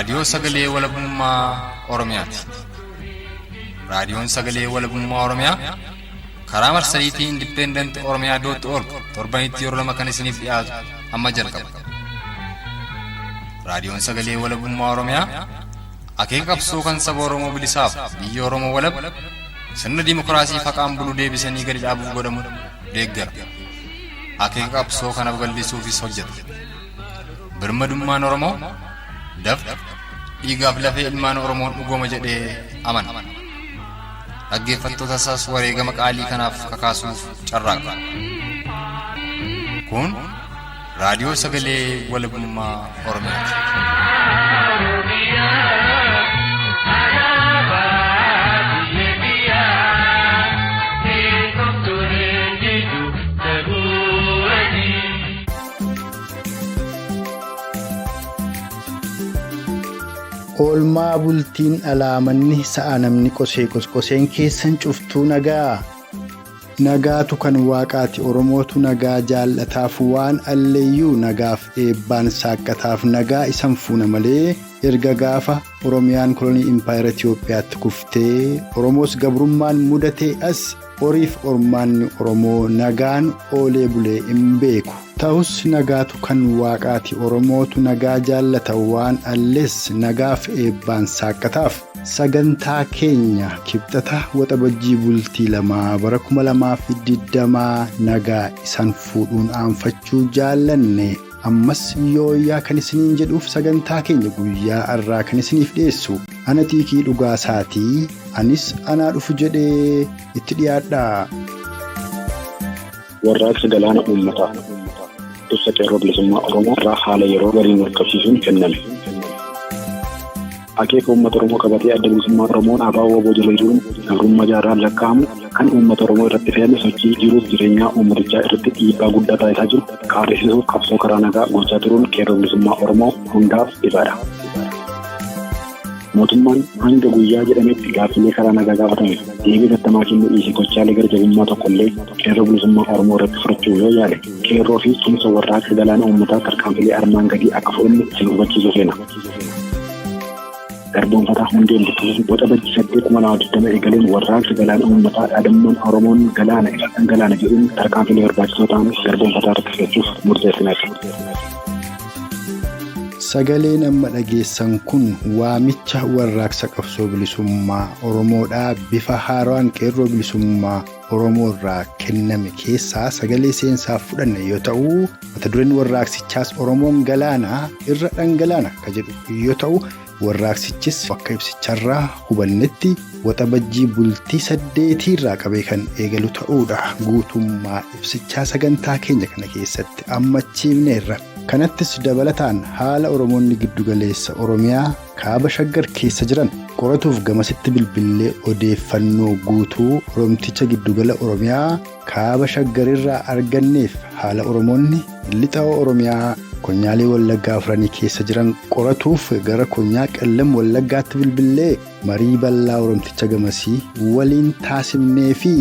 Raadiyoo Sagalee Walabummaa Oromiyaati. Raadiyoon Sagalee Walabummaa Oromiyaa karaa marsariitii Independent Oromiyaa dot org torbanitti yeroo lama kan isiniif dhiyaatu amma jalqaba. Raadiyoon Sagalee Walabummaa Oromiyaa akeeka qabsoo kan saba Oromoo bilisaaf biyya Oromoo walab sirna dimokiraasii faqaan bulu deebisanii gadi dhaabuuf godhamu deeggara. Akeeka qabsoo kana babal'isuufis hojjeta. Birmadummaan Oromoo dafqa dhiigaaf lafee ilmaan Oromoon dhugooma jedhee amana. Dhaggeeffattoota isaas wareegama qaalii kanaaf kakaasuuf carraaqa. Kun raadiyoo sagalee walabummaa Oromiyaati. Oolmaa bultiin alaa manni sa'a namni qosee qosqoseen keessan cuftuu nagaa. Nagaatu kan waaqaati Oromootu nagaa jaallataaf waan alleeyyuu nagaaf eebbaan saaqqataaf nagaa isan fuuna malee erga gaafa Oromiyaan kolonii Impaayera Itiyoophiyaatti kuftee Oromoos gabrummaan mudatee as horiif ormaanni Oromoo nagaan oolee bulee hin beeku. Ta'us nagaatu kan waaqaati Oromootu nagaa jaallata waan allees nagaaf eebbaan saaqqataaf. Sagantaa keenya kibxata waxabajjii bultii 2 bara 2020 nagaa isan fuudhuun aanfachuu jaallanne ammas yooyyaa kan isiniin jedhuuf sagantaa keenya guyyaa har'aa kan isiniif dhiyeessu ana xiiqii dhugaasaatii anis anaa dhufu jedhee itti dhiyaadha. Warraaqsa Galaana Uummataa Ibsa Qeerroo Bilisummaa Oromoo irraa haala yeroo waliin walqabsiisuun kenname. Akeeka uummata Oromoo qabatee Adda Bilisummaa Oromoon ABO-WBO jala jiruun gabrummaa jaarraan lakkaa'amu kan uummata Oromoo irratti fe'ame sochii jiruuf jireenyaa uummatichaa irratti dhiibbaa guddaa taasisaa jiru kaarrisiisuuf qabsoo karaa nagaa gochaa turuun Qeerroo Bilisummaa Oromoo hundaaf ifaadha. Mootummaan hanga guyyaa jedhametti gaaffilee karaa nagaa gaafatameef deebii hatattamaa kennuu dhiisee gochaalee gara jabummaa tokkollee Qeerroo Bilisummaa Oromoo irratti fudhachuu yoo yaale Qeerroo fi tumsa warraaqsa galaana uummataa tarkaanfilee armaan gadii akka fudhannu isin hubachiisuu feena. Garboomfataa hundeen buqqisuun Waxabajji 8, 2020 eegaluun warraaqsa galaana uummataa dhaadannoon Oromoon galaana irra dhangalaana jedhuun tarkaanfilee barbaachisoo ta'an garboomfataa irratti fudhachuuf murteessineerra. Sagaleen amma dhageessan kun waamicha warraaqsa qabsoo bilisummaa Oromoodhaa bifa haaraan qeerroo bilisummaa Oromoo irraa kenname keessaa sagalee seensaaf fudhanne yoo ta'u, mata dureen warraaqsichaas Oromoon galaana irra dhangalaana ka jedhu yoo ta'u, warraaqsichis akka ibsicharraa hubannetti waxabajjii bultii 8 irraa qabee kan eegalu ta'uudha. Guutummaa ibsichaa sagantaa keenya kana keessatti ammachiifneerra. Kanattis dabalataan haala Oromoonni giddugaleessa Oromiyaa kaaba Shaggar keessa jiran qoratuuf gamasitti bilbillee odeeffannoo guutuu Oromticha giddugala Oromiyaa kaaba Shaggarirraa arganneef haala Oromoonni lixa Oromiyaa konyaalee Wallaggaa afranii keessa jiran qoratuuf gara konyaa Qellam Wallaggaatti bilbillee marii bal'aa Oromticha gamasii waliin taasifnee fi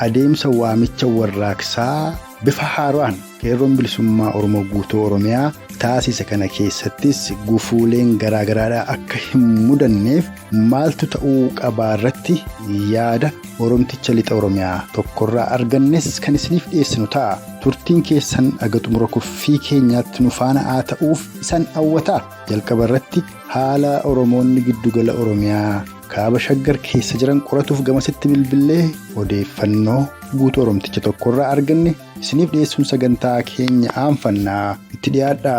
adeemsa waamicha warraaqsaa bifa haaraan qeerroon bilisummaa Oromoo guutuu Oromiyaa taasise kana keessattis gufuuleen garaagaraadhaa akka hin mudanneef maaltu ta'uu qabaa irratti yaada Oromticha lixa Oromiyaa tokkorraa argannes kan isiniif dhiyeessinu ta'a. Turtiin keessan aga xumura kuffii keenyaatti nu faana haa ta'uuf isan hawwata. Jalqaba irratti haala Oromoonni giddugala Oromiyaa kaaba Shaggar keessa jiran qoratuuf gamasitti bilbillee odeeffannoo guutuu Oromticha tokkorraa arganne isiniif dhiyeessuun sagantaa keenya aanfannaa itti dhiyaadha.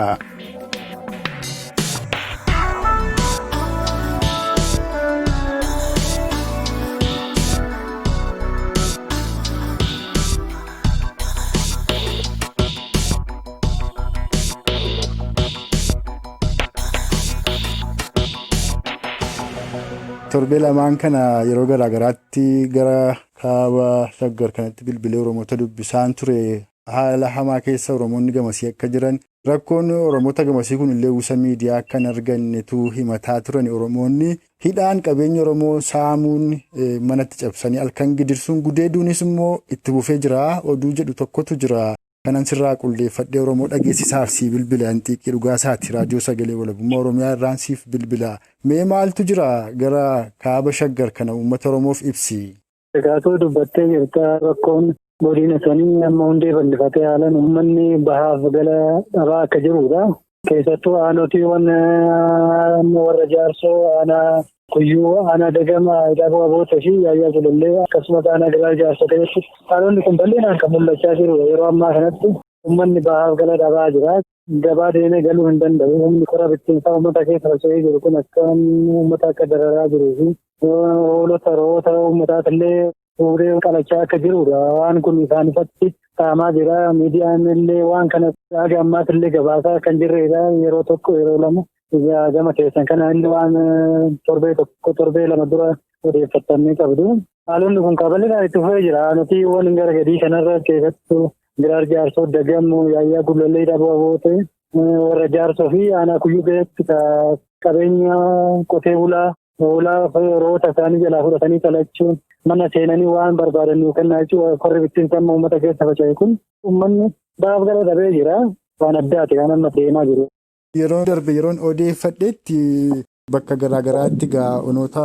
Torbee lamaan kana yeroo garaagaraatti gara kaaba Shaggar kanatti bilbilee Oromoota dubbisaan ture. Haala hamaa keessa Oromoonni gamasii akka jiran rakkoon Oromoota gamasii kun illee uwwisa miidiyaa akka hin argannetu himataa turan. Oromoonni hidhaan qabeenya Oromoo saamuun manatti cabsanii halkan gidirsuun gudeeduunis immoo itti fufee jira. Oduu jedhu tokkotu jira. Kanan sirraa qulleeffadhee Oromoo dhageessisaaf sii bilbila Hanxiiqii Dhugaasaati. Raadiyoo Sagalee Walabummaa Oromiyaa irraan siif bilbila. Mee maaltu jira gara kaaba Shaggar kana uummata Oromoof ibsi? Egaatoo dubbattee jirta rakkoon godina sanii amma hundee bal'ifatee haalaan uummanni bahaaf gala dhabaa akka jirudha. Keessattuu aanotiiwwan warra Jaarsoo, aanaa Kuyyuu, aanaa Dagama, Hidhaaboo Abootee fi Yaayyaa Gulullee akkasumas aanaa Giraar Jaarsoo keessatti haalonni kun bal'inaan kan mul'achaa jiru. Yeroo ammaa kanatti uummanni bahaaf gala dhabaa jira. Gabaa deemee galuu hin danda'u. Humni kora bittinsaa uummata keessa faca'ee jiru kun akka uummata akka dararaa jiruu fi hoolota ro'oota uummataatillee fuudhee qalachaa akka jirudha. Waan kun isaan ifatti qaamaa jira. Miidiyaan illee waan kana haga ammaatillee gabaasaa kan jirredha. Yeroo tokko yeroo lama gama keessan kana illee waan torbee tokko torbee lama dura odeeffatanii qabdu. Haalonni kun bal'inaan itti fufee jira. Nuti gara gadii kanarra keessattuu Giraar Jaarsoo, Dagamu, Yaayyaa Gullallee, Hidhaaboo Abootee, warra Jaarsoo fi aanaa Kuyyuu keessatti qabeenya qotee bulaa hoolaa ro'oota isaanii jalaa fudhatanii qalachuun mana seenanii waan barbaadan nuu kennaa jechuun korri bittinsaa uummata keessa faca'e kun uummanni bahaaf gala dhabee jira. Waan addaati kan amma deemaa jiru. Yeroo darbe yeroon odeeffadhetti bakka garaagaraatti onoota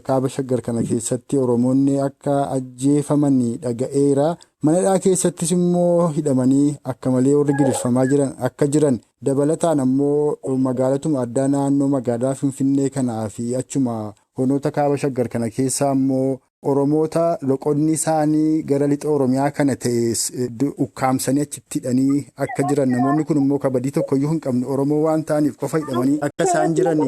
kaaba Shaggar kana keessatti Oromoonni akka ajjeefaman dhaga'eera. Manadhaa keessattis immoo hidhamanii akka malee warri gidirfamaa jiran akka jiran dabalataan ammoo magaalatuma addaa naannoo magaalaa Finfinnee kanaa fi achuma onoota kaaba Shaggar kana keessaa immoo Oromoota loqonni isaanii gara lixa Oromiyaa kana ta'e ukkaamsanii achitti hidhanii akka jiran namoonni kun immoo kabadii tokkoyyuu hin qabne Oromoo waan ta'aniif qofa hidhamanii akka isaan jiran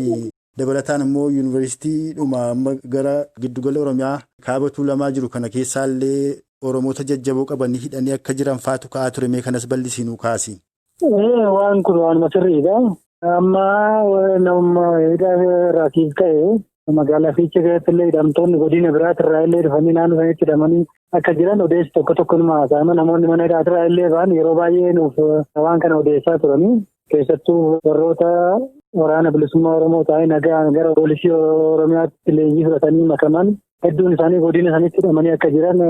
dabalataan immoo yuunivarsiitiidhuma gara giddugala Oromiyaa kaaba Tuulamaa jiru kana keessaallee Oromoota jajjaboo qabanii hidhanii akka jiran faatu ka'aa ture. Mee kanas bal'isiinuu kaasi. Waan kun waanuma sirriidha. Amma nama hidhaa irraa ka'e magaalaa Fiichee keessatti illee hidhamtoonni godina biraatirraa illee dhufanii naannoo sanitti hidhamanii akka jiran odeessi tokko tokko numa haasa'ama. Namoonni mana hidhaatirraa illee ba'an yeroo baay'ee nuuf waan kana odeessaa turanii keessattuu warroota waraana bilisummaa Oromoo ta'anii nagaa gara poolisii Oromiyaatti leenjii fudhatanii makaman hedduun isaanii godina sanitti hidhamanii akka jiran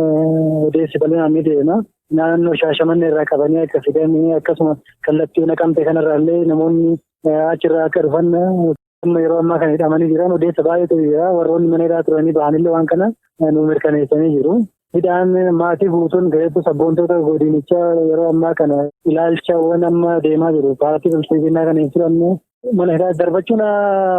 odeessi bal'inaan ni deema. Naannoo Shaashamannee irraa qabanii akka fidan akkasuma kallattii Naqamtee kanarraa illee namoonni achirraa akka dhufan yeroo ammaa kana hidhamanii jiran odeessa baay'eetu jira. Warroonni mana hidhaa turanii ba'anillee waan kana nu mirkaneessanii jiru. Hidhaan maatii guutuun keessattuu sabboontoota godinichaa yeroo ammaa kana ilaalchawwan amma deemaa jiru. Paartii bilchiginaa kana hin fudhanne mana hidhaa darbachuun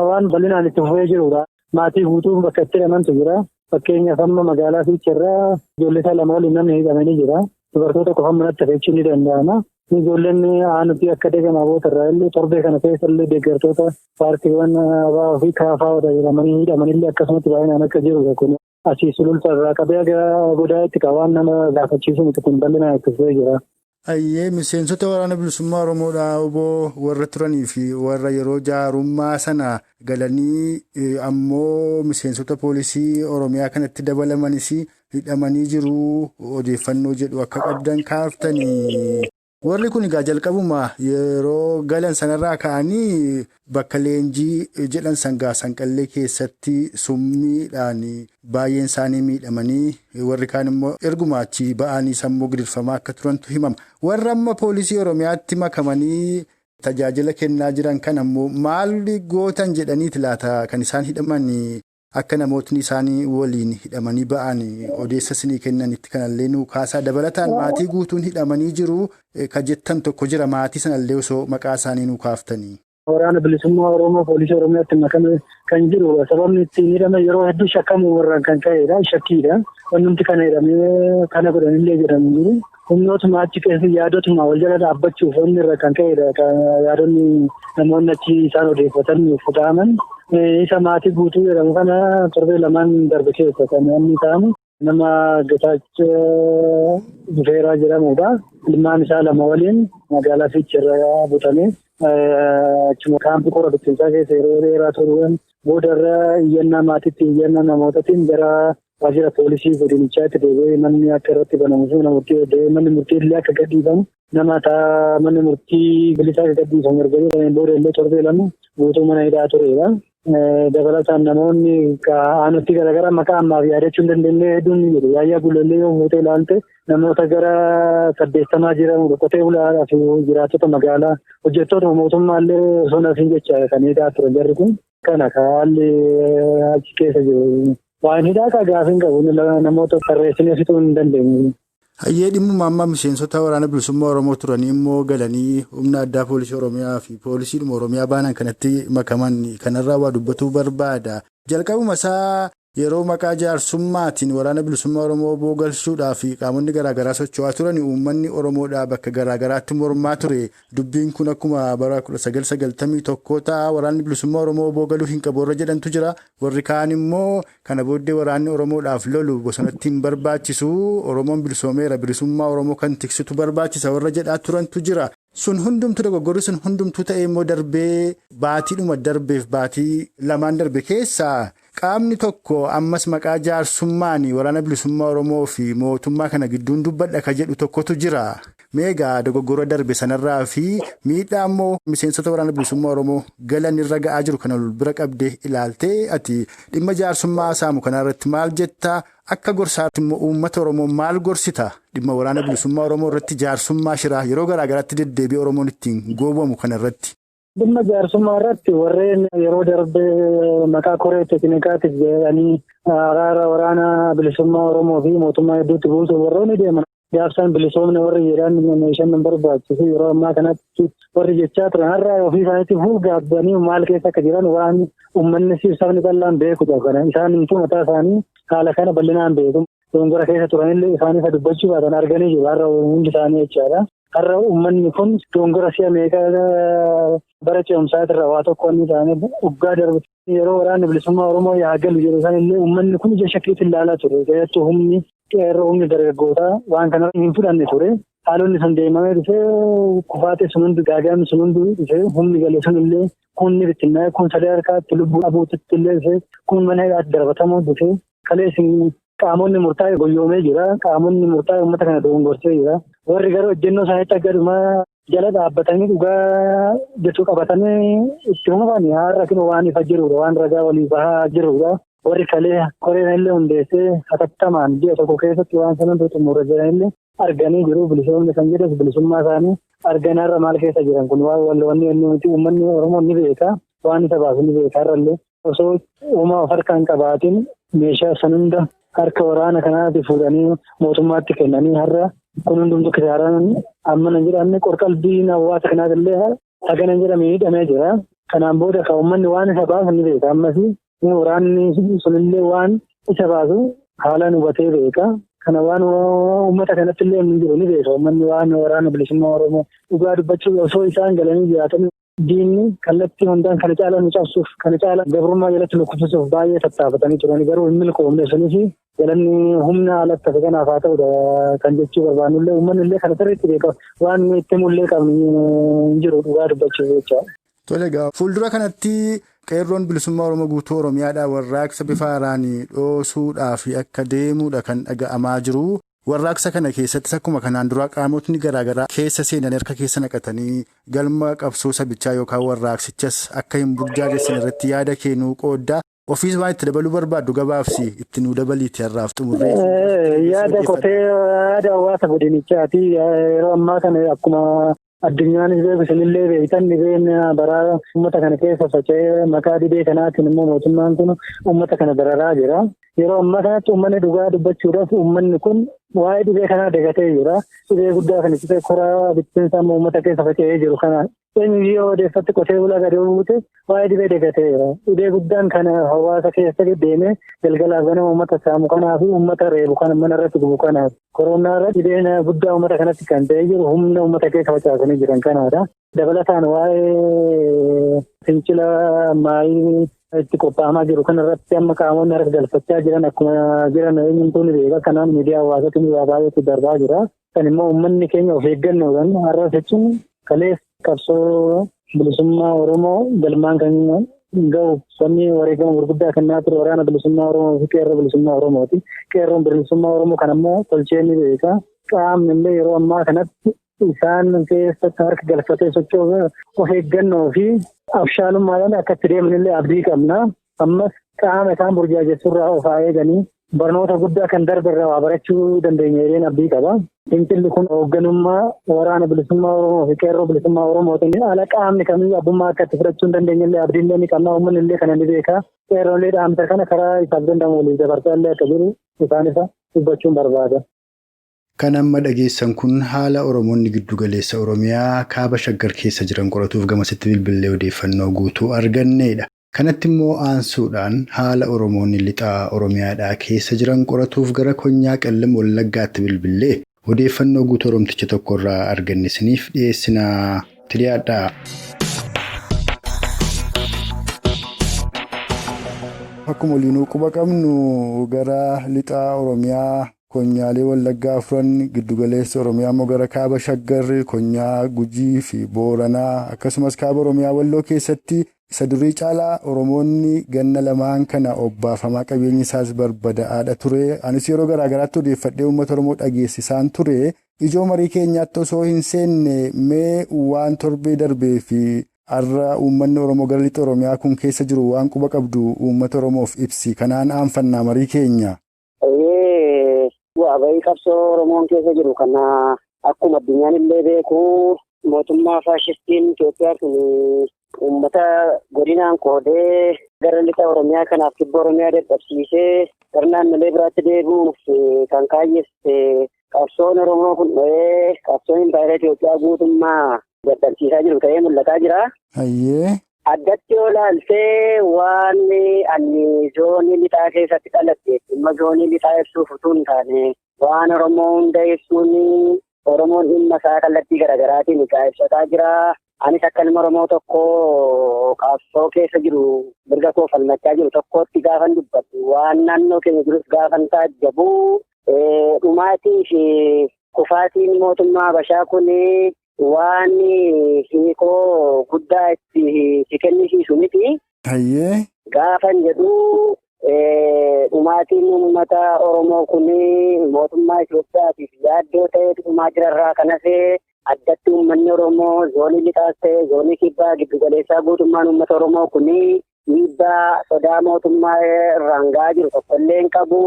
waan bal'inaan itti fufee jirudha. Maatii guutuun bakka itti hidhamantu jira. Fakkeenyaaf amma magaalaa Fiicheerraa ijoollee isaa lama waliin namni hidhamanii jira. Dubartoota qofa manatti hafeechuun ni danda'ama. Ijoolleen aanutii akka Dagama Abootarraa illee torbee kana keessa illee deeggartoota paartiiwwan ABO fi KFO jedhamanii hidhamanillee akkasumatti baay'inaan akka jirudha kun. Asii sululta irraa qabee godaatti waan nama gaafachiisu miti kun bal'inaan itti fufee jira. Ayyee miseensota waraana bilisummaa Oromoodhaa obbo warra turanii fi warra yeroo jaarummaa sana galanii ammoo miseensota poolisii Oromiyaa kanatti dabalamanis hidhamanii jiru odeeffannoo jedhu akka qabdan kaaftanii. Warri kun egaa jalqabuma yeroo galan sanarraa ka'anii bakka leenjii jedhan sangaa sanqallee keessatti summiidhaan baay'een isaanii miidhamanii warri kaan immoo erguma achi ba'anii sammuu gidirfamaa akka turantu himama. Warra amma poolisii Oromiyaatti makamanii tajaajila kennaa jiran kan ammoo maal gootan jedhaniiti laata kan isaan hidhaman akka namootni isaanii waliin hidhamanii ba'an odeessa isinii kennanitti kanallee nu kaasaa. Dabalataan maatii guutuun hidhamanii jiru kan jettan tokko jira. Maatii sanallee osoo maqaa isaanii nu kaaftanii. Waraana bilisummaa Oromoo poolisii Oromiyaatti makame kan jiru sababni ittiin hidhame yeroo hedduu shakkamu warraan kan ka'edha. Shakkiidha. Wanti kana hidhamee kana godhanillee jedhamu jiru. Humnootuma achi keessa yaadotuma wal jala dhaabbachuuf wanni irra kan ka'edha. Yaadonni namoonni achi isaan odeeffatan fudhaman. Isa maatii guutuu jedhamu kana torbee lamaan darbe keessa kan inni ta'amu nama Getaachoo Bufeeraa jedhamudha. Ilmaan isaa lama waliin magaalaa Fiicheerraa butamee achuma kaampii qora bittinsaa keessa yeroo dheeraa turuun boodarra iyyannaa maatiitti iyyannaa namootaatiin gara waajjira poolisii godinichaatti deebi'ee manni akka irratti banamu fi manni murtii illee akka gadhiifamu nama manni murtii bilisaa akka gadhiifamu erga jedhameen booda illee torbee lama guutuu mana hidhaa turedha. Dabalataan namoonni aanutti garaagaraa maqaa ammaaf yaadachuu hin dandeenye hedduun ni jiru. Yaayyaa Gullallee yoo fuutee ilaalte namoota gara 80 jiran qotee bulaadhaa fi jiraattota magaalaa hojjettoota mootummaallee osoo nasiin jecha kan hidhaa turan jarri kun kana haalli achi keessa jiru. Waan hidhaa ka gaafii hin qabu namoota tarreessinee fixuu hin dandeenye. Hayyee dhimmuma ammaa miseensota waraana bilisummaa Oromoo turanii immoo galanii humna addaa poolisii Oromiyaa fi poolisiidhuma Oromiyaa baanan kanatti makaman kanarraa waa dubbatuu barbaada. Jalqabuma isaa yeroo maqaa jaarsummaatiin waraana bilisummaa Oromoo boogalchuudhaa fi qaamonni garaagaraa socho'aa turan uummanni Oromoodhaa bakka garaagaraatti mormaa ture. Dubbiin kun akkuma bara 1991 ta'a waraanni bilisummaa Oromoo boogaluu hin qabu warra jedhantu jira. Warri kaan immoo kana booddee waraanni Oromoodhaaf lolu bosonatti hin barbaachisu. Oromoon bilisoomeera bilisummaa Oromoo kan tiksitu barbaachisa warra jedhaa turantu jira. Sun hundumtuu dogoggorri sun hundumtuu ta'ee immoo darbee baatiidhuma darbeef baatii lamaan darbe keessaa qaamni tokko ammas maqaa jaarsummaan waraana bilisummaa Oromoo fi mootummaa kana gidduun dubbadha ka jedhu tokkotu jira. Meegaa dogoggora darbe sanarraa fi miidhaa immoo miseensota waraana bilisummaa Oromoo galan irra ga'aa jiru kana bira qabdee ilaaltee ati dhimma jaarsummaa saamu kanarratti maal jettaa? Akka gorsaatti immoo uummata Oromoo maal gorsita? Dhimma waraana bilisummaa Oromoo irratti jaarsummaa shiraa yeroo garaagaraatti deddeebi'ee Oromoon ittiin goobamu kanarratti. Dhimma jaarsummaa irratti warreen yeroo darbe maqaa koree teeknikaatiif jedhanii araara waraana bilisummaa Oromoo fi mootummaa hedduutti buusuuf warroonni deeman. Jaarsaan bilisoomne warri jedhan meeshaan hin barbaachisu yeroo ammaa kanatti warri jechaa turan har'a ofii isaaniitti fuulgaabbanii maal keessa akka jiran waan uummanni sabni bal'aan beekudha. Kana isaan himtuu mataa isaanii haala kana bal'inaan beeku. Dogongora keessa turanillee isaan isa dubbachuu baatan arganii jiru har'a hundi isaanii jechaadha. Har'a uummanni kun dogongora si'a meeqa bara ce'umsaatirra waa tokko inni isaanii dhugaa darbu. Yeroo waraanni bilisummaa Oromoo yaa galu jedhu sanillee uummanni kun ija shakkiitti ilaalaa ture. Keessattuu humni qeerroo humni dargaggootaa waan kana hin fudhanne ture. Haalonni sun deemamee dhufee kufaatee sun hundi gaagaamni sun hundi dhufee humni gale sun illee kun ni bittinnaa'e kun sadee harkaatti lubbuu dhabuutti illee dhufee kun mana hidhaatti darbatamuu dhufee kalees qaamonni murtaa'e goyyoomee jira. Qaamonni murtaa'e uummata kana dogongorsee jira. Warri garuu ejjennoo isaaniitti akka dhumaa jala dhaabbatanii dhugaa jechuu qabatanii itti fufan har'a kun waan ifa jirudha. Waan ragaa walii bahaa jirudha. Warri kalee koreen illee hundeessee hatattamaan ji'a tokko keessatti waan sana xumura jiranillee arganii jiru. Bilisoomni kan jedhamu bilisummaa isaanii argan har'a maal keessa jiran kun waan wanni nuti uummanni Oromoo ni beeka. Waan isa baasu ni beeka har'allee osoo uumaa of harkaan qabaatiin meeshaa san hunda harka waraana kanaatti fuudhanii mootummaatti kennanii har'a kun hundumtuu kisaaraan amma nan jedhamne qorqalbiin hawaasa kanaatillee hagana jedhame hidhamee jira. Kanaan booda kan uummanni waan isa baasu ni beeka. Ammas waraanni sunillee waan isa baasu haalaan hubatee beeka. Kana waan uummata kanatti illee hin jiru ni beeka. Uummanni waan waraana bilisummaa Oromoo dhugaa dubbachuu osoo isaan galanii jiraatan diinni kallattii hundaan kana caalaa nu cabsuuf kana caalaa gabrummaa jalatti nu kuffisuuf baay'ee tattaafatanii turani garuu hin milkoomne sunis galanni humna alatti hafe kanaaf haa ta'udha kan jechuu barbaannullee uummanni illee kana sirriitti beeka waan itti mullee qabnu hin jiru dhugaa dubbachuuf jecha. Tole egaa fuuldura kanatti qeerroon bilisummaa Oromoo guutuu Oromiyaadhaa warraaqsa bifa haaraan dhoosuudhaaf akka deemuudha kan dhaga'amaa jiru. Warraaqsa kana keessattis akkuma kanaan dura qaamotni garaagaraa keessa seenan harka keessa naqatanii galma qabsoo sabichaa yookaan warraaqsichas akka hin burjaajessan irratti yaada kennuu qooddaa. Ofiis waan itti dabaluu barbaaddu gabaabsi itti nuu dabaliiti har'aaf xumurree. Yaada qotee yaada hawaasa godinichaati. Yeroo ammaa kana akkuma addunyaanis beeku isinillee beektan dhibeen baraa uummata kana keessa faca'ee maqaa dhibee kanaatiin immoo mootummaan kun uummata kana dararaa jira. Yeroo ammaa kanatti uummanni dhugaa dubbachuudhaaf uummanni kun waa'ee dhibee kanaa dagatee jira. Dhibee guddaa kan itti koraa bittinsa uummata keessa faca'ee jiru kana eenyu yoo odeeffatti qotee bulaa gadi buute waa'ee dhibee dagatee jira. Dhibee guddaan kana hawaasa keessa deemee galgalaaf ganama uummata saamu kanaa fi uummata reebu kana mana irratti gubu kanaaf. Koronaa irra dhibeen guddaa uummata kanatti kan ta'ee jiru humna uummata keessa facaasanii jiran kanaadha. Dabalataan waa'ee fincila maayii itti qophaa'amaa jiru kanarratti amma qaamonni harka galfachaa jiran akkuma jiran eenyumtuu ni beeka. Kanaan miidiyaa hawaasaatiin waa baay'eetu darbaa jira. Kan immoo uummanni keenya of eeggannoodhaan har'a jechuun kalees qabsoo bilisummaa Oromoo galmaan kan gahu sabni wareegama gurguddaa kennaa ture waraana bilisummaa Oromoo fi qeerroo bilisummaa Oromooti. Qeerroon bilisummaa Oromoo kan ammoo tolchee ni beeka. Qaamni illee yeroo ammaa kanatti Isaan keessatti harka galfatee socho'u of eeggannoo fi abshaalummaadhaan akka itti deemanillee abdii qabna. Ammas qaama isaan burjaajessurraa of haa eeganii barnoota guddaa kan darbe irraa waa barachuu dandeenya jedheen abdii qaba. Fincilli kun hoogganummaa waraana bilisummaa Oromoo fi qeerroo bilisummaa Oromootiin ala qaamni kamiyyuu abbummaa akka itti fudhachuu hin dandeenyellee abdiillee ni qabna. Uummanni illee kana ni beeka. Qeerroon dhaamsa kana karaa isaaf danda'amu waliif dabarsaa illee akka jiru isaan isa dubbachuun barbaada. Kan amma dhageessan kun haala Oromoonni giddugaleessa Oromiyaa kaaba Shaggar keessa jiran qoratuuf gamasitti bilbilee odeeffannoo guutuu argannedha. Kanatti immoo aansuudhaan haala Oromoonni lixaa Oromiyaadhaa keessa jiran qoratuuf gara Konyaa Qellem Wallaggaatti bilbilee odeeffannoo guutuu Oromticha tokkorraa arganne isiniif dhiyeessinaa. Tiliyaadhaa. Akkuma waliinuu quba qabnu gara lixaa Oromiyaa. Konyaalee Wallaggaa afuran giddugaleessa Oromiyaa immoo gara kaaba Shaggar, Konyaa Gujii fi Booranaa akkasumas kaaba Oromiyaa Walloo keessatti isa durii caalaa Oromoonni ganna lamaan kana obbaafamaa qabeenyi isaas barbadaa'aadha ture. Anis yeroo garaa garaatti odeeffadhee uummata Oromoo dhageessisaan ture. Ijoo marii keenyaatti osoo hin seenne mee waan torbee darbee fi har'a uummanni Oromoo gara lixa Oromiyaa kun keessa jiru waan quba qabdu uummata Oromoof ibsi. Kanaan aanfannaa marii keenya. Bu'aa bahii qabsoo Oromoon keessa jiru kana akkuma addunyaan illee beeku mootummaa faashistiin Itoophiyaa kun uummata godinaan qoodee gara lixa Oromiyaa kanaaf kibba Oromiyaa dadhabsiisee gara naannolee biraatti deebi'uuf kan kaayyesse qabsoon Oromoo kun dho'ee qabsoon impaayera Itoophiyaa guutummaa dadhabsiisaa jiru ta'ee mul'ataa jira. Addatti yoo ilaaltee waan ani zoonii lixaa keessatti dhaladhe dhimma zoonii lixaa ibsuuf utuu hin taane waan Oromoo hunda ibsuun Oromoon dhimma isaa kallattii garaagaraatiin ibsataa jira. Anis akka ilma Oromoo tokko qabsoo keessa jiru mirga koo falmachaa jiru tokkotti gaafan dubbadhu waan naannoo keenya jirus gaafan taajjabu dhumaatii fi kufaatiin mootummaa Habashaa kun waan hiikoo guddaa itti si kennisiisu miti. Gaafan jedhu dhumaatiin uummata Oromoo kun mootummaa Itoophiyaatiif yaaddoo ta'ee dhumaa jirarraa kanas addatti uummanni Oromoo zoonii lixaas ta'e zoonii kibbaa giddugaleessaa guutummaan uummata Oromoo kun dhiibbaa sodaa mootummaa irraan gahaa jiru tokkollee hin qabu.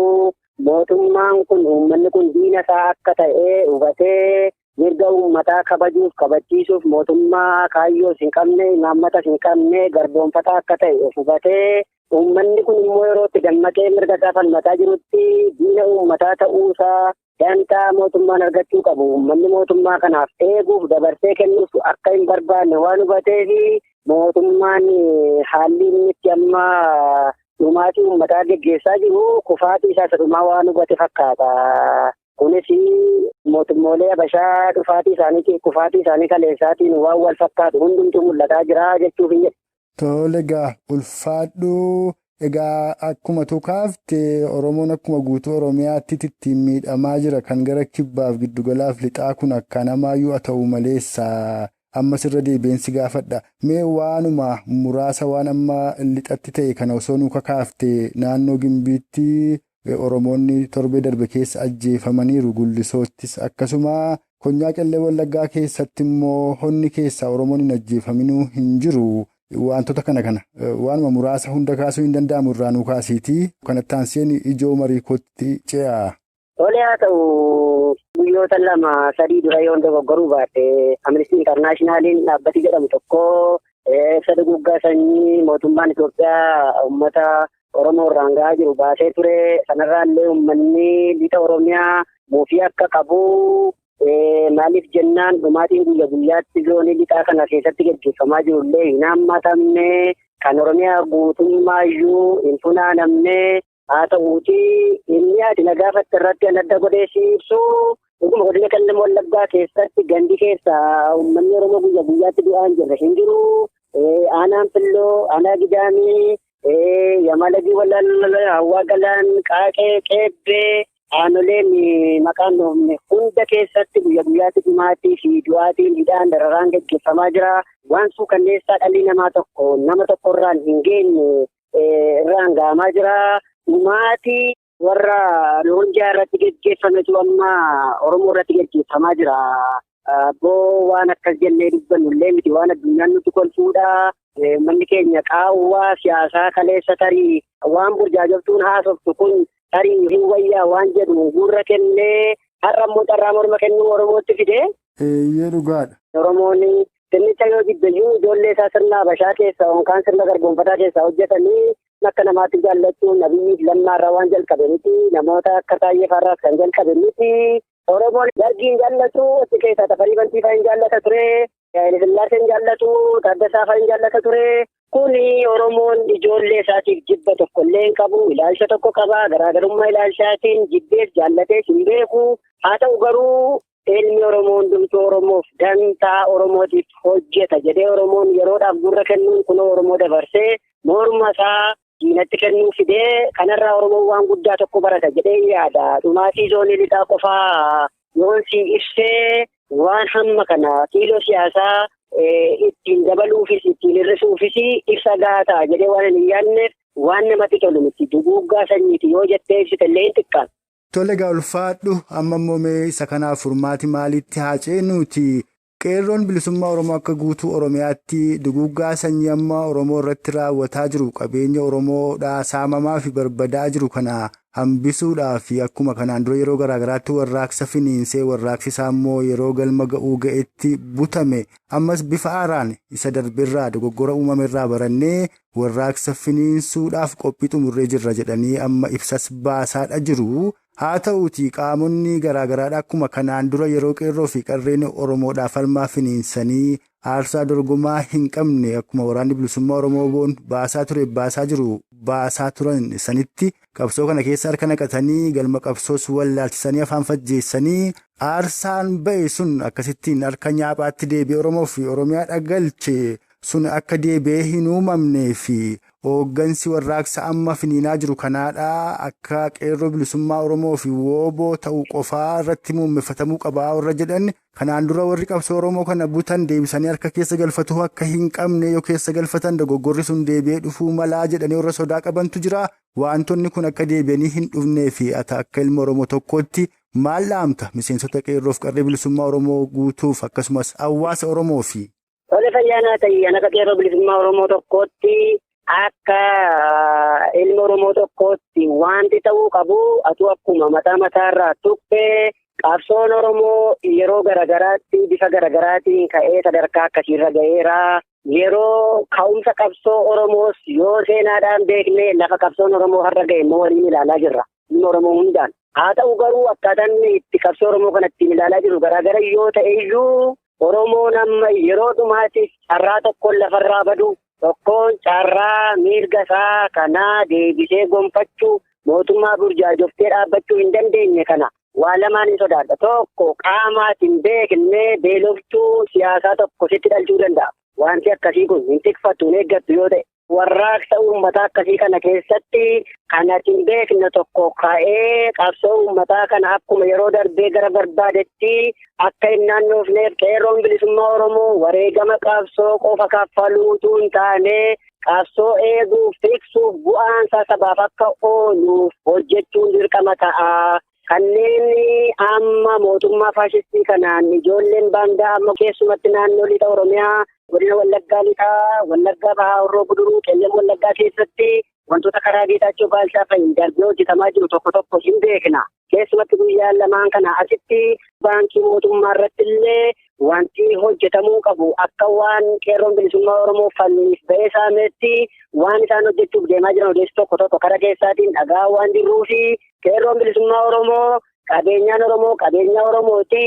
Mootummaan kun uummanni kun diina isaa akka ta'e hubatee mirga uummataa kabajuuf kabachiisuuf mootummaa kaayyoos hin qabne imaammatas hin qabne garboonfataa akka ta'e of hubatee uummanni kun immoo yeroo itti dammaqee mirga isaa falmataa jirutti diina uummataa ta'uusaa dantaa mootummaan argachuu qabu uummanni mootummaa kanaaf eeguuf dabarsee kennuuf akka hin barbaanne waan hubateefi mootummaan haalli inni itti amma dhumaatii uummataa geggeessaa jiru kufaatii isaa isa dhumaa waan hubate fakkaata. Kunis mootummoolee Habashaa dhufaatii isaanii kufaatii isaanii kaleessaatiin waan wal fakkaatu hundumtuu mul'ataa jira jechuuf hin jedhu. Tole egaa ulfaadhu egaa akkuma tukaafte Oromoon akkuma guutuu Oromiyaatti ittiin miidhamaa jira kan gara kibbaaf giddugalaaf lixaa kun akka namaayyuu haa ta'u maleessa ammas irra deebiinsi gaafadha. Mee waanuma muraasa waan amma lixatti ta'e kana osoo nu kakaafte naannoo Gimbiitti Oromoonni torbee darbe keessa ajjeefamaniiru gullisoottis akkasuma Konyaa Qellee Wallaggaa keessatti immoo honni keessaa Oromoon hin ajjeefaminuu hin jiru. Wantoota kana waanuma muraasa hunda kaasuu hin danda'amu irraa nu kaasiiti. Kanatti aanseen ijoo marii kootti ce'a. Tole haa ta'u guyyoota 2-3 dura yoon dogoggoruu baadhe Amnesty Internationaliin dhaabbati jedhamu tokko ibsa duguuggaa sanyii mootummaan Itoophiyaa uummata Oromoo irraan gahaa jiru baasee ture. Sanarraa illee uummanni lixa Oromiyaa muufii akka qabu maaliif jennaan dhumaatiin guyya guyyaatti zoonii lixaa kana keessatti gaggeeffamaa jiru illee hin hammatamne kan Oromiyaa guutummaayyuu hin funaanamne haa ta'uuti inni ati na gaafatte irratti an adda godhee si ibsu dhuguma godina Qellem Wallaggaa keessatti gandi keessa uummanni Oromoo guyya guyyaatti du'aa hin jirre hin jiru. Aanaan Filloo, Aanaa Gidaamii, Yamalagii Wallaalaa, Hawwaa Galaan, Qaaqee, Qeebbee aanoleen maqaan dhoofne hunda keessatti guyya guyyaatti dhumaatii fi du'aatiin hidhaan dararaan gaggeeffamaa jira. Waan suukanneessaa dhalli namaa tokko nama tokkorraan hin geenye irraan gahamaa jira. Dhumaatii warra Roonjaa irratti gaggeeffametu amma Oromoo irratti gaggeeffamaa jira. Abboo waan akkas jennee dubbannu illee miti, waan addunyaan nutti kolfuudha. Manni keenya qaawwaa siyaasaa kaleessa tarii waan burjaajoftuun haasoftu kun tarii hin wayyaa waan jedhu gurra kennee har'a immoo carraa morma kennuu Oromootti fide. Eeyyee dhugaadha. Oromoon sirnicha yoo jibbeyyuu ijoollee isaa sirna Habashaa keessaa yookaan sirna garboonfataa keessaa hojjetanii akka namaatti jaallachuun Abiyyiif Lammaarraa waan jalqabe miti. Namoota akka Taayyee Faarraas kan jalqabe miti. Oromoon Dargiin jaallatu, achi keessaa Tafarii Bantii fa'aa hin jaallata ture. Hayilasillaasee hin jaallatu, Taaddasaa fa'aa hin jaallata ture. Kuni Oromoon ijoollee isaatiif jibba tokko illee hin qabu, ilaalcha tokko qaba. Garaagarummaa ilaalchaatiin jibbees jaallatees hin beeku. Haa ta'u garuu ilmi Oromoo hundumtuu Oromoof dantaa Oromootiif hojjeta jedhee Oromoon yeroodhaaf gurra kennuun kunoo Oromoo dabarsee morma isaa diinatti kennuu fidee kanarraa Oromoon waan guddaa tokko barata jedhee yaada. Dhumaatii zoonii lixaa qofaa yoon si ibsee waan hamma kana kiiloo siyaasaa ittiin dabaluufis ittiin hir'isuufis ibsa gahaa jedhee waan hin yaadneef waan namatti tolu miti. Duguuggaa sanyiiti yoo jettee ibsite illee hin xiqqaatu. Tole egaa ulfaadhu, amma immoo mee isa kanaaf furmaati maalitti haa ceenuuti? Qeerroon bilisummaa Oromoo akka guutuu Oromiyaatti duguuggaa sanyii amma Oromoo irratti raawwataa jiru, qabeenya Oromoodhaa saamamaa fi barbadaa jiru kana hambisuudhaaf akkuma kanaan dura yeroo garaagaraatti warraaqsa finiinsee warraaqsi isaa immoo yeroo galma ga'uu ga'etti butame, ammas bifa haaraan isa darbirraa dogoggora uumamerraa barannee warraaqsa finiinsuudhaaf qophii xumurree jirra jedhanii amma ibsas baasaadha jiru. Haa ta'uuti qaamonni garaagaraadha akkuma kanaan dura yeroo qeerroo fi qarreen Oromoodhaaf falmaa finiinsanii aarsaa dorgomaa hin qabne akkuma waraanni bilisummaa Oromoo boon baasaa ture baasaa jiru baasaa turan sanitti qabsoo kana keessa harka naqatanii galma qabsoos wallaalchisanii afaan fajjeessanii aarsaan ba'e sun akkasittiin harka nyaaphaatti deebi'ee Oromoo fi Oromiyaa dhagalche sun akka deebi'ee hin uumamnee fi hooggansi warraaqsa amma finiinaa jiru kanaadhaa akka qeerroo bilisummaa Oromoo fi wooboo ta'uu qofaa irratti muummeffatamuu qabaa warra jedhan kanaan dura warri qabsoo Oromoo kana butan deebisanii harka keessa galfatuu akka hin qabne yoo keessa galfatan dogoggorri sun deebi'ee dhufuu malaa jedhanii warra sodaa qabantu jira. Wantoonni kun akka deebi'anii hin dhufnee fi ati akka ilma Oromoo tokkootti maal dhaamta miseensota qeerroof qarree bilisummaa Oromoo guutuuf akkasumas hawaasa Oromoo fi? Tole fayyaanaa ta'ii akka qeerroo bilisummaa Oromoo tokkootti akka ilma Oromoo tokkootti wanti ta'uu qabu atu akkuma mataa mataarraa tuqxee qabsoon Oromoo yeroo garagaraatti bifa garagaraatiin ka'ee sadarkaa akkasiirra ga'eera. Yeroo ka'umsa qabsoo Oromoos yoo seenaadhaan beekne lafa qabsoon Oromoo har'a ga'e immoo waliin ilaalaa jirra. Ilma Oromoo hundaan. Haa ta'u garuu akkaataan itti qabsoo Oromoo kana ittiin ilaalaa jirru garaagara yoo ta'e iyyuu Oromoon amma yeroo dhumaatiif carraa tokkoon lafarraa badu, tokkoon carraa mirga isaa kanaa deebisee gonfachuu mootummaa burjaajoftee dhaabbachuu hin dandeenye kana waa lamaan hin sodaadha. Tokko qaamaas hin beekne beeloftuu siyaasaa tokko sitti dhalchuu danda'a. Wanti akkasii kun hin tikfattu hin eeggattu yoo ta'e warraaqsa uummataa akkasii kana keessatti kan ati hin beekne tokko ka'ee qabsoo uummataa kana akkuma yeroo darbee gara barbaadetti akka hin naannoofneef qeerroon bilisummaa Oromoo wareegama qabsoo qofa kaffaluutu hin taane qabsoo eeguuf tiksuuf bu'aansaa sabaaf akka ooluuf hojjechuun dirqama ta'a. Kanneen amma mootummaa faashistii kanaan ijoolleen baandaa amma keessumatti naannoo lixa Oromiyaa godina Wallaggaa lixaa, Wallaggaa Bahaa, Horroo Guduruu, Qellem Wallaggaa keessatti wantoota karaa Geetaachoo Baalchaa fa'iin darbee hojjetamaa jiru tokko tokko hin beekna. Keessumatti guyyaa lamaan kana asitti baankii mootummaa irratti illee wanti hojjetamuu qabu akka waan qeerroon bilisummaa Oromoo falmiif ba'ee saametti waan isaan hojjechuuf deemaa jiran odeessu tokko tokko karaa keessaatiin dhagaa waan jirruu fi qeerroon bilisummaa Oromoo qabeenyaan Oromoo qabeenya Oromooti.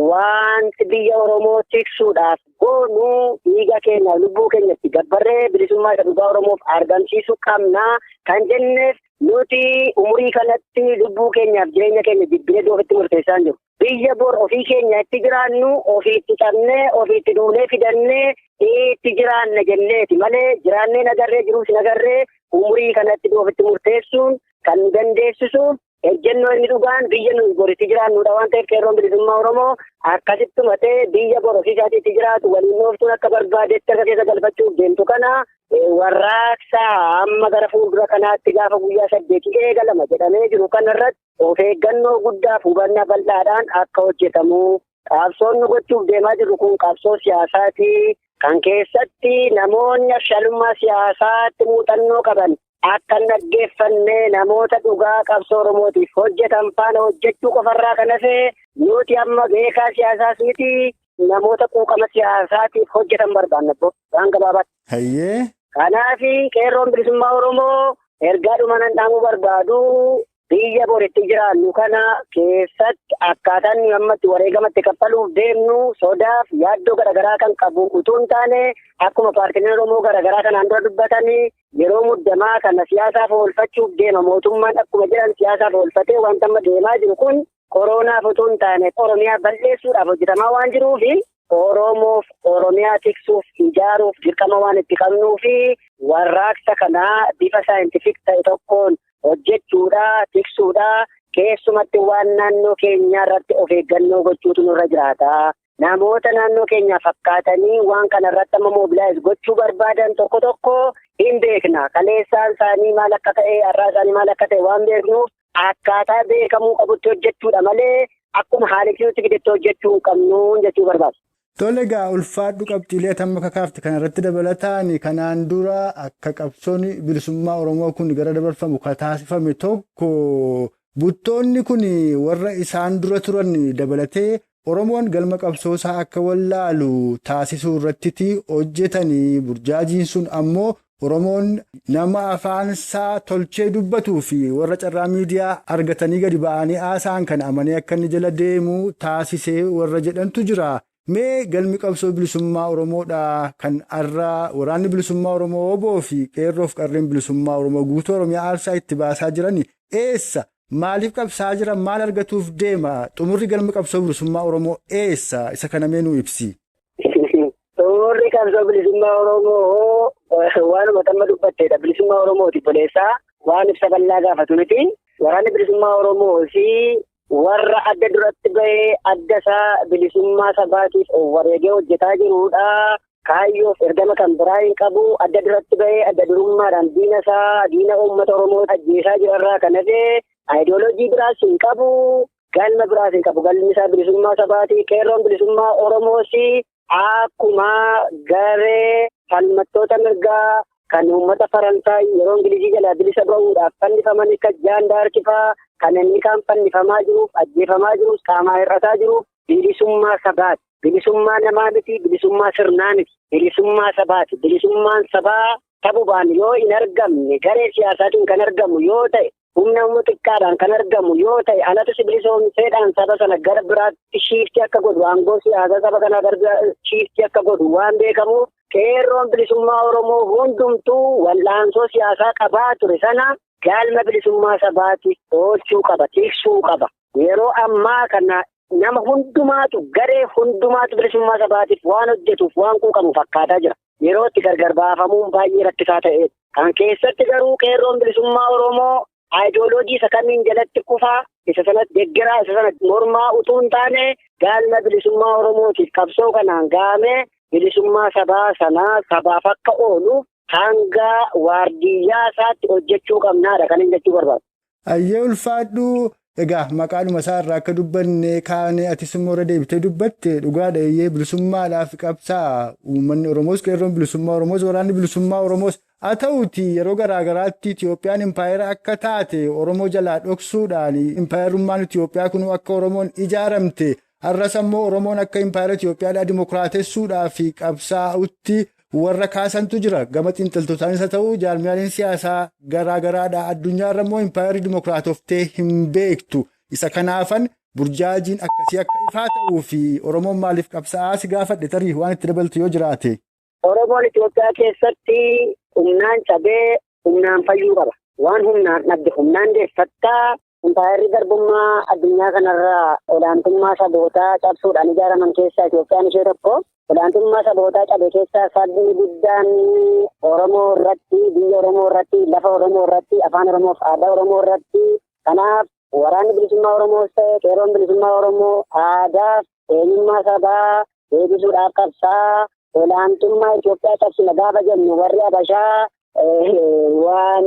Wanti biyya Oromoo tiksuudhaaf goonu dhiiga keenya lubbuu keenyatti gabbarree bilisummaa isa dhugaa Oromoof argamsiisuu qabna kan jenneef nuti umurii kanatti lubbuu keenyaaf jireenya keenya jibbinee ofitti murteessaa hin jiru. Biyya bor ofii keenya itti jiraannu ofiitti cabnee ofiitti duunee fidannee itti jiraanna jenneeti malee jiraannee nagarree jiruus nagarree umurii kanatti ofitti murteessuun kan dandeessisu ejjennoo inni dhugaan biyya nuyi boritti jiraannudha waan ta'eef qeerroon bilisummaa Oromoo akkasitti matee biyya bor ofii isaatii itti jiraatu waliin ooftuun akka barbaadetti harka keessa galfachuuf deemtu kana warraaqsa amma gara fuuldura kanaatti gaafa guyyaa 8 eegalama jedhamee jiru kanarratti of eeggannoo guddaaf hubannaa bal'aadhaan akka hojjetamu Qabsoon nu gochuuf deemaa jirru kun qabsoo siyaasaati. Kan keessatti namoonni abshaalummaa siyaasaatti muuxannoo qaban akka hin dhaggeeffanne namoota dhugaa qabsoo Oromootiif hojjetan faana hojjechuu qofarraa kan hafe nuti amma beekaa siyaasaas miti namoota quuqama siyaasaatiif hojjetan barbaanna waan gabaabaatti. Hayyee. Kanaaf qeerroon bilisummaa Oromoo ergaa dhuma nan dhaamuu barbaadu biyya boritti jiraannu kana keessatti akkaataan nuyi ammatti wareegamatti kaffaluuf deemnu sodaaf yaaddoo garaagaraa kan qabu utuu hin taane akkuma paartileen Oromoo garaagaraa kanaan dura dubbatanii yeroo muddamaa kana siyaasaaf oolfachuuf deema mootummaan akkuma jedhan siyaasaaf oolfatee wanta amma deemaa jiru kun koroonaaf utuu hin taane Oromiyaa balleessuudhaaf hojjetamaa waan jiruufi Oromoof Oromiyaa tiksuuf ijaaruuf dirqama waan itti qabnuufi warraaqsa kanaa bifa saayintifik ta'e tokkoon hojjechuudha, tiksuudha, keessumatti waan naannoo keenyaa irratti of eeggannoo gochuutu nurra jiraata. Namoota naannoo keenyaa fakkaatanii waan kana irratti amma mobilaayiz gochuu barbaadan tokko tokko hin beekna. Kaleessaan isaanii maal akka ta'e, har'aa isaanii maal akka ta'e waan beeknuuf akkaataa beekamuu qabutti hojjechuudha malee akkuma haala nutti fidetti hojjechuu hin qabnu jechuu barbaadu. Tole egaa ulfaadhu qabxiilee amma kakaafte kanarratti dabalataan kanaan dura akka qabsoon bilisummaa Oromoo kun gara dabarfamu kan taasifame tokko buttoonni kun warra isaan dura turan dabalatee Oromoon galma qabsoosaa akka wallaalu taasisuu irratti hojjetanii burjaajiin sun ammoo Oromoon nama afaansaa tolchee dubbatuu fi warra carraa miidiyaa argatanii gadi ba'anii haasa'an kan amanee akka inni jala deemu taasisee warra jedhantu jira. Mee galmi qabsoo bilisummaa Oromoodha kan har'a waraanni bilisummaa Oromoo oboo fi qeerroof qarreen bilisummaa Oromoo guutuu Oromiyaa aarsaa itti baasaa jiran eessa? Maaliif qabsaa jiran? Maal argatuuf deema? Xumurri galmi qabsoo bilisummaa Oromoo eessa? Isa kana mee nuu ibsi. Xumurri qabsoo bilisummaa Oromoo waanuma amma dubbatteedha. Bilisummaa Oromooti boleessaa waan ibsa bal'aa gaafatu miti. Waraanni bilisummaa Oromoo fi warra adda duratti bahee adda isaa bilisummaa sabaatiif wareegee hojjetaa jirudha. Kaayyoof ergama kan biraa hin qabu. Adda duratti bahee adda durummaadhaan diina isaa diina uummata Oromoo ajjeesaa jirarraa kan hafe aayidooloojii biraas hin qabu. Galma biraas hin qabu. Galmi isaa bilisummaa sabaati. Qeerroon bilisummaa Oromoos akkuma garee falmattoota mirgaa kan uummata Faransaay yeroo Ingilizii jalaa bilisa bahuudhaaf fannifaman akka Jaan Daarkifaa kan inni kaan fannifamaa jiruuf, ajjeefamaa jiruuf, qaamaa hir'ataa jiruuf bilisummaa sabaati. Bilisummaa namaa miti, bilisummaa sirnaa miti, bilisummaa sabaati. Bilisummaan sabaa sabubaan yoo hin argamne garee siyaasaatiin kan argamu yoo ta'e, humna uummata xiqqaadhaan kan argamu yoo ta'e, alatu si bilisoomseedhaan saba sana gara biraatti shiiftii akka godhu, aangoo siyaasaa saba kanaa gara shiiftii akka godhu waan beekamuuf qeerroon bilisummaa Oromoo hundumtuu wal'aansoo siyaasaa qabaa ture sana galma bilisummaa sabaati oolchuu qaba, tiksuu qaba. Yeroo ammaa kana nama hundumaatu garee hundumaatu bilisummaa sabaatiif waan hojjetuuf waan quuqamu fakkaataa jira. Yeroo itti gargar baafamuun baay'ee rakkisaa ta'edha. Kan keessatti garuu qeerroon bilisummaa Oromoo aayidooloojii isa kamiin jalatti kufaa, isa sanatti deeggaraa, isa sanatti mormaa utuu hin taane galma bilisummaa Oromootiif qabsoo kanaan gahamee bilisummaa sabaa sanaa sabaaf akka ooluuf hanga waardiyyaa isaatti hojjechuu qabnaadha kan inni jechuu barbaadu. Ayyee ulfaadhu egaa maqaadhuma isaa irraa akka dubbanne kaane atis immoo irra deebitee dubbatte dhugaadha eeyyee bilisummaadhaaf qabsaa uummanni Oromoos qeerroon bilisummaa Oromoos waraanni bilisummaa Oromoos haa ta'uuti yeroo garaagaraatti Itiyoophiyaan impaayera akka taate Oromoo jalaa dhoksuudhaan impaayerummaan Itiyoophiyaa kun akka Oromoon ijaaramte har'as ammoo Oromoon akka impaayera Itiyoophiyaadhaa dimokiraatessuudhaaf qabsaa'utti warra kaasantu jira. Gama xiinxaltootaanis haa ta'u jaarmiyaaleen siyaasaa garaagaraadha. Addunyaarra immoo impaayerri dimokiraatoftee hin beektu. Isa kanaafan burjaajiin akkasii akka ifaa ta'uu fi Oromoon maaliif qabsaa'aa si gaafadhe tarii waan itti dabaltu yoo jiraate. Oromoon Itoophiyaa keessatti humnaan cabee humnaan fayyuu qaba. Waan humnaan dhabde humnaan deeffattaa. Impaayerri garbummaa addunyaa kanarraa olaantummaa sabootaa cabsuudhaan ijaaraman keessaa Itoophiyaan ishee tokko. Olaantummaa sabootaa cabe keessaa sabni guddaan Oromoo irratti, biyya Oromoo irratti, lafa Oromoo irratti, afaan Oromoo fi aadaa Oromoo irratti. Kanaaf waraanni bilisummaa Oromoos ta'e qeerroon bilisummaa Oromoo aadaa fi eenyummaa sabaa deebisuudhaaf qabsaa. Olaantummaa Itoophiyaa cabsina gaafa jennu warri Habashaa Waan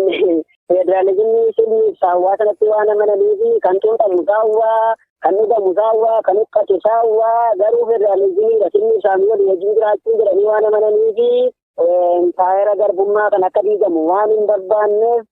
federaalizimii sirni saawwaa sanatti waan amananii fi kan xuuxamu saawwaa, kan dhugamu saawwaa, kan uffatu saawwaa garuu federaalizimiidha sirni isaanii walii wajjin jiraachuu jedhanii waan amananii fi impaayera garbummaa kan akka diigamu waan hin barbaanneef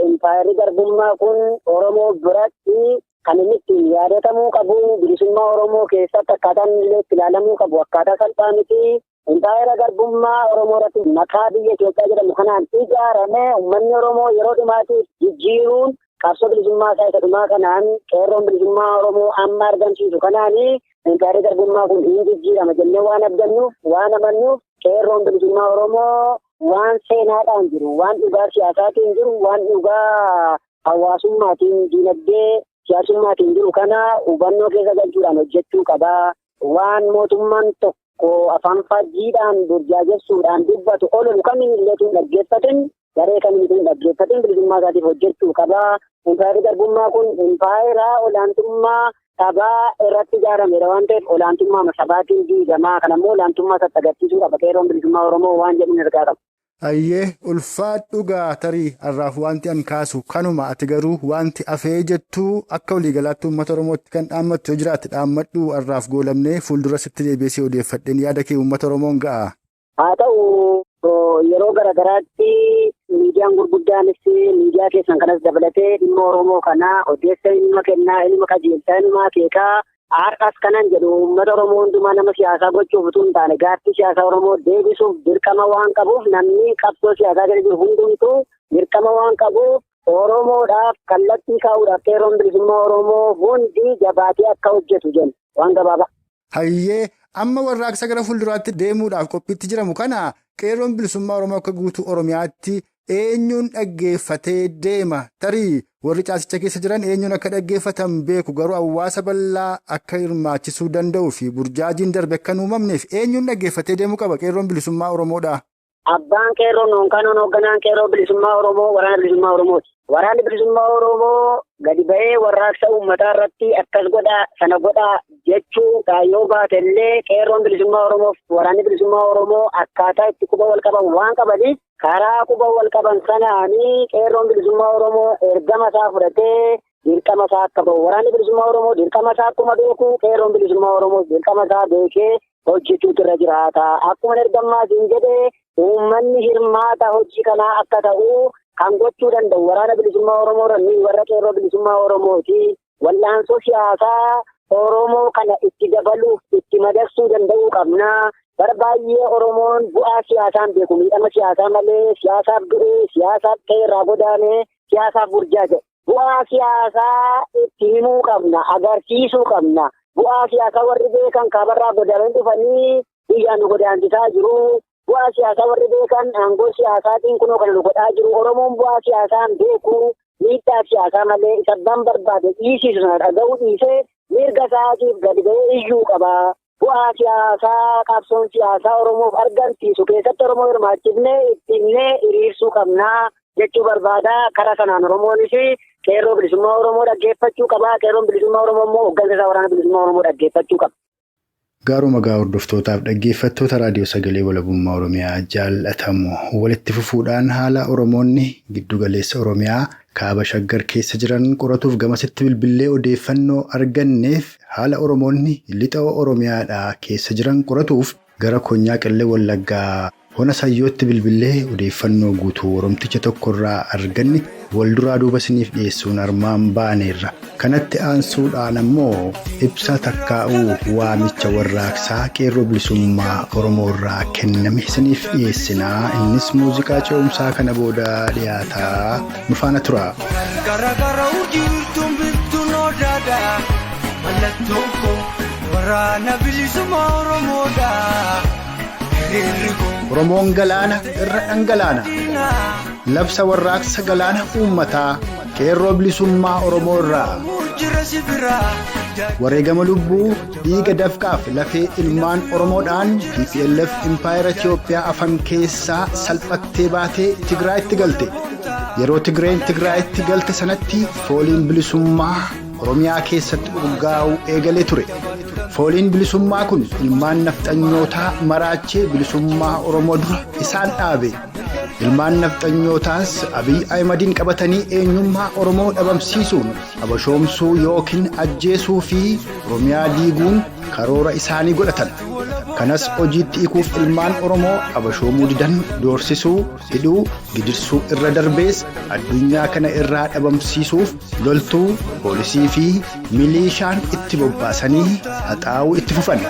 impaayerri garbummaa kun Oromoo biratti kan inni ittiin yaadatamuu qabu bilisummaa Oromoo keessatti akkaataan illee itti ilaalamuu qabu akkaataa salphaa miti. Impaayera garbummaa Oromoo irratti maqaa biyya Itoophiyaa jedhamu kanaan ijaarame uummanni Oromoo yeroo dhumaatiif jijjiiruun qabsoo bilisummaa isaa isa dhumaa kanaan qeerroon bilisummaa Oromoo amma argamsiisu kanaan impaayerri garbummaa kun hin jijjiirama jennee waan abdannuuf waan amannuuf qeerroon bilisummaa Oromoo waan seenaadhaan jiru, waan dhugaa siyaasaatiin jiru, waan dhugaa hawaasummaatiin diinagdee siyaasummaatiin jiru kana hubannoo keessa galchuudhaan hojjechuu qabaa. Waan mootummaan tokko afaan faajiidhaan burjaajessuudhaan dubbatu ololu kamiin illee tun dhaggeeffatin garee kamiin tun dhaggeeffatin bilisummaa isaatiif hojjechuu qabaa. Impaayerri garbummaa kun impaayeraa olaantummaa sabaa irratti ijaaramedha waan ta'eef olaantummaa sabaatiin diigamaa. Kanammoo olaantummaa isaatti agarsiisuu qaba. Qeerroon bilisummaa Oromoo waan jedhuun ergaa qaba. Ayyee ulfaadhu gaa tarii har'aaf wanti an kaasu kanuma ati garuu wanti afee jettuu akka waliigalaatti uummata Oromootti kan dhaammattu yoo jiraatte dhaammadhu har'aaf goolamnee fuuldura sitti deebiisee odeeffadheen yaada kee uummata Oromoon ga'a. Haa ta'u yeroo garaagaraatti miidiyaan gurguddaanis miidiyaa keessan kanas dabalatee dhimma Oromoo kanaa odeessa ilma kennaa, ilma qajeelchaa, ilma akeekaa har'as kanan jedhu uummata Oromoo hundumaa nama siyaasaa gochuuf utuu hin taane gaaffii siyaasaa Oromoo deebisuuf dirqama waan qabuuf namni qabsoo siyaasaa jala jiru hundumtuu dirqama waan qabuuf Oromoodhaaf kallattii kaa'uudhaaf qeerroon bilisummaa Oromoo hundi jabaatee akka hojjetu jenna waan gabaabaa. Hayyee amma warraaqsa gara fuulduraatti deemuudhaaf qophiitti jiramu kana qeerroon bilisummaa Oromoo akka guutuu Oromiyaatti eenyuun dhaggeeffatee deema? Tarii warri caasicha keessa jiran eenyuun akka dhaggeeffatan beeku garuu hawaasa bal'aa akka hirmaachisuu danda'uu fi burjaajiin darbe akka hin uumamneef eenyuun dhaggeeffatee deemuu qaba qeerroon bilisummaa Oromoodha? Abbaan qeerroon yookaan hoogganaan qeerroo bilisummaa Oromoo waraana bilisummaa Oromooti. Waraanni bilisummaa Oromoo gadi ba'ee warraaqsa uummataa irratti akkas godhaa sana godhaa jechuudha yoo baate illee qeerroon bilisummaa Oromoo waraanni bilisummaa Oromoo akkaataa itti quba wal qaban waan qabaniif karaa quba wal qaban sanaanii qeerroon bilisummaa Oromoo ergama isaa fudhatee dirqama isaa akka ba'u. Waraanni bilisummaa Oromoo dirqama isaa akkuma beeku qeerroon bilisummaa Oromoo dirqama isaa beekee hojjechuutu irra jiraata. Akkuma ergamaatiin jedhee uummanni hirmaata hojii kanaa akka ta'u kan gochuu danda'u waraana bilisummaa Oromoo irra warra qeerroo bilisummaa Oromooti. Wal'aansoo siyaasaa Oromoo kana itti dabaluuf itti madaqsuu danda'uu qabna. Bara baay'ee Oromoon bu'aa siyaasaan beeku miidhama siyaasaa malee siyaasaaf du'ee siyaasaaf qeerraa godaanee siyaasaaf burjaaje. Bu'aa siyaasaa itti himuu qabna, agarsiisuu qabna. Bu'aa siyaasaa warri beekan kaabarraa godaananii dhufanii biyyaan nu godaansisaa jiru. Bu'aa siyaasaa warri beekan aangoo siyaasaatiin kunoo kana nu godhaa jiru. Oromoon bu'aa siyaasaan beeku miidhaa siyaasaa malee isa abbaan barbaade dhiisisu sana dhaga'uu dhiisee mirga isaatiif gadi ba'ee iyyuu qaba. Bu'aa siyaasaa qabsoon siyaasaa Oromoof argamsiisu keessatti Oromoo hirmaachifnee ittiinnee hiriirsuu qabnaa jechuu barbaada. Karaa sanaan Oromoonis qeerroo bilisummaa Oromoo dhaggeeffachuu qaba. Qeerroon bilisummaa Oromoo immoo hooggansa isaa waraana bilisummaa Oromoo dhaggeeffachuu qaba. Gaaruma gaa hordoftootaaf dhaggeeffattoota raadiyoo sagalee walabummaa Oromiyaa jaallatamu walitti fufuudhaan haala Oromoonni giddugaleessa Oromiyaa kaaba shaggar keessa jiran qoratuuf gamasitti bilbilee odeeffannoo arganneef haala Oromoonni lixa Oromiyaadhaa keessa jiran qoratuuf gara Konyaa Qillee Wallaggaa hona Sayyootti bilbilee odeeffannoo guutuu Oromticha tokkorraa arganne walduraa duuba isiniif dhiyeessuun armaan baaneerra. Kanatti aansuudhaan ammoo ibsa takkaa'uu waamicha warraaqsaa qeerroo bilisummaa Oromoo irraa kenname isiniif dhiyeessinaa. Innis muuziqaa ce'umsaa kana booda dhiyaataa nu faana tura. Oromoon galaana irra dhangalaana. Labsa warraaqsa galaana uummataa qeerroo bilisummaa Oromoo irraa. Wareegama lubbuu dhiiga dafqaaf lafee ilmaan Oromoodhaan TPLF Impaayera Itiyoophiyaa afan keessaa salphattee baatee Tigraayitti galte. Yeroo Tigreen Tigraayitti galte sanatti fooliin bilisummaa Oromiyaa keessatti urgaa'uu eegalee ture. Fooliin bilisummaa kun ilmaan nafxanyootaa maraachee bilisummaa Oromoo dura isaan dhaabe. Ilmaan nafxanyootaas Abiy Ahimadiin qabatanii eenyummaa Oromoo dhabamsiisuun habashoomsuu yookiin ajjeesuu fi Oromiyaa diiguun karoora isaanii godhatan. Kanas hojiitti hiikuuf ilmaan Oromoo habashoomuu didan doorsisuu, hidhuu, gidirsuu irra darbees addunyaa kana irraa dhabamsiisuuf loltuu, poolisii fi milishaan itti bobbaasanii haxaa'uu itti fufan.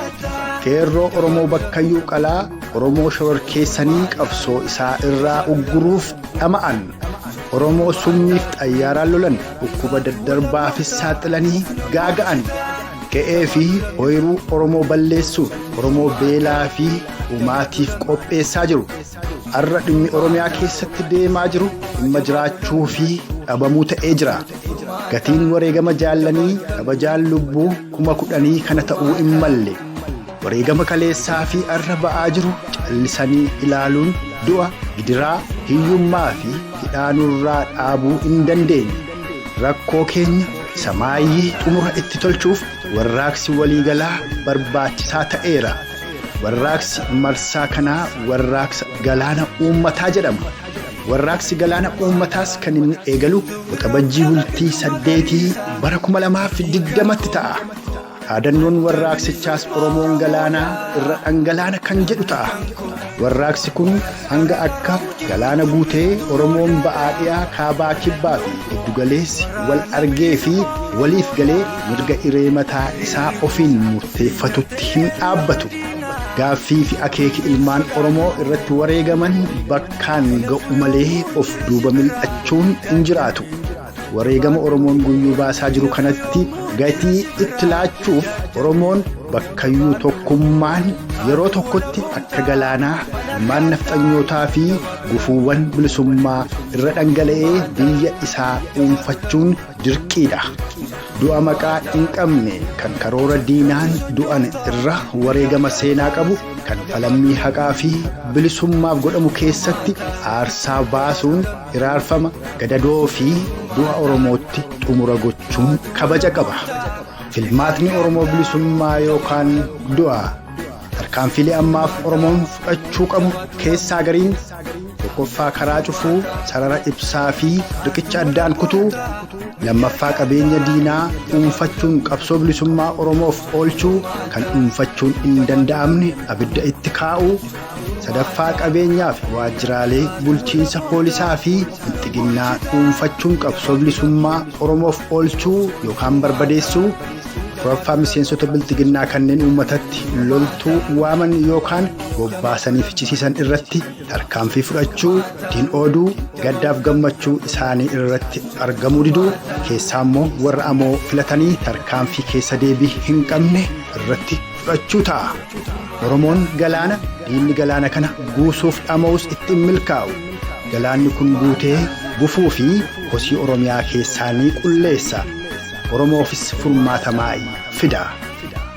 Qeerroo Oromoo Bakkayyuu Qalaa Oromoo shororkeessanii qabsoo isaa irraa ugguruuf dhama'an. Oromoo summiif xayyaaraan lolan dhukkuba daddarbaafis saaxilanii gaaga'an. Qe'ee fi ooyiruu Oromoo balleessuun Oromoo beelaa fi dhumaatiif qopheessaa jiru. Har'a dhimmi Oromiyaa keessatti deemaa jiru dhimma jiraachuu fi dhabamuu ta'ee jira. Gatiin wareegama jaallanii kabajaan lubbuu 10,000 kana ta'uu hin malle. Wareegama kaleessaa fi har'a ba'aa jiru callisanii ilaaluun du'a, gidiraa, hiyyummaa fi hidhaanurraa dhaabuu hin dandeenye. Rakkoo keenya isa maayyii xumura itti tolchuuf warraaqsi waliigalaa barbaachisaa ta'eera. Warraaqsi marsaa kanaa warraaqsa galaana uummataa jedhama. Warraaqsi galaana uummataas kan inni eegalu Waxabajjii bultii 8 bara 2020tti ta'a. Dhaadannoon warraaqsichaas Oromoon galaanaa irra dhangalaana kan jedhu ta'a. Warraaqsi kun hanga akka galaana guutee Oromoon ba'aa dhiyaa kaabaa kibbaa fi giddugaleessi wal argee fi waliif galee mirga iree mataa isaa ofiin murteeffatutti hin dhaabbatu. Gaaffii fi akeeki ilmaan Oromoo irratti wareegaman bakkaan ga'u malee of duuba mil'achuun hin jiraatu. Wareegama Oromoon guyyuu baasaa jiru kanatti gatii itti laachuuf Oromoon bakkayyuu tokkummaan yeroo tokkotti akka galaanaa ilmaan nafxanyootaa fi gufuuwwan bilisummaa irra dhangala'ee biyya isaa dhuunfachuun dirqiidha. Du'a maqaa hin qabne kan karoora diinaan du'an irra wareegama seenaa qabu kan falammii haqaa fi bilisummaaf godhamu keessatti aarsaa baasuun iraarfama gadadoo fi du'a Oromootti xumura gochuun kabaja qaba. Filmaatni Oromoo bilisummaa yookaan du'a. Tarkaanfiilee ammaaf Oromoon fudhachuu qabu keessaa gariin tokkoffaa karaa cufuu, sarara ibsaa fi riqicha addaan kutuu, lammaffaa qabeenya diinaa dhuunfachuun qabsoo bilisummaa Oromoof oolchuu kan dhuunfachuun hin danda'amne abidda itti kaa'uu, sadaffaa qabeenyaa fi waajjiraalee bulchiinsa poolisaa fi bilxiginnaa dhuunfachuun qabsoo bilisummaa Oromoof oolchuu yookaan barbadeessuu, afuraffaa miseensota bilxiginnaa kanneen uummatatti loltuu waaman yookaan bobbaasanii fichisiisan irratti tarkaanfii fudhachuu, ittiin ooduu, gaddaaf gammachuu isaanii irratti argamuu diduu, keessaa immoo warra amoo filatanii tarkaanfii keessa deebii hin qabne irratti fudhachuu ta'a. Oromoon galaana, diinni galaana kana guusuuf dhama'us ittiin milkaa'u. Galaanni kun guutee gufuu fi kosii Oromiyaa keessaa ni qulleessa. Oromoofis furmaata maa'ii fida.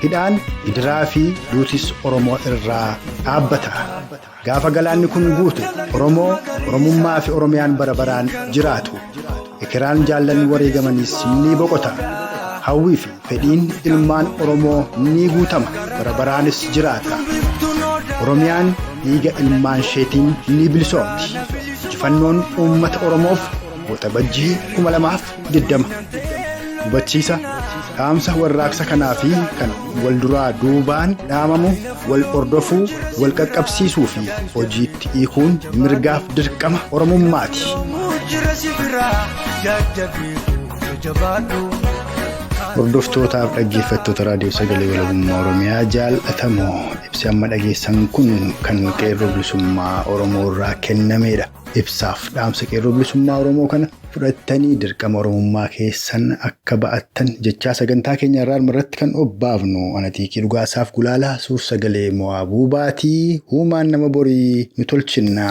Hidhaan gidiraa fi duutis Oromoo irraa dhaabbata. Gaafa galaanni kun guute Oromoo, Oromummaa fi Oromiyaan bara baraan jiraatu. Ekeraan jaallan wareegamaniis ni boqota. Hawwii fi fedhiin ilmaan Oromoo ni guutama, bara baraanis jiraata. Oromiyaan dhiiga ilmaan isheetiin ni bilisoomti. Injifannoon uummata Oromoof Waxabajjii 2020. Hubachiisa dhaamsa warraaqsa kanaa fi kan wal duraa duubaan dhaamamu wal hordofuu, wal qaqqabsiisuu fi hojiitti hiikuun mirgaaf dirqama Oromummaati. Hordoftootaaf dhaggeeffattoota raadiyoo sagalee walabummaa Oromiyaa jaallatamoo ibsi amma dhageessan kun kan qeerroo bilisummaa Oromoo irraa kennamedha. Ibsaaf dhaamsa qeerroo bilisummaa Oromoo kana fudhattanii dirqama Oromummaa keessan akka ba'attan jechaa sagantaa keenya irraa irratti kan obbaafnu Anatiikii Dhugaasaaf Gulaalaa suur sagalee Mo'aabuu Baatii huumaan nama borii nu tolchinna.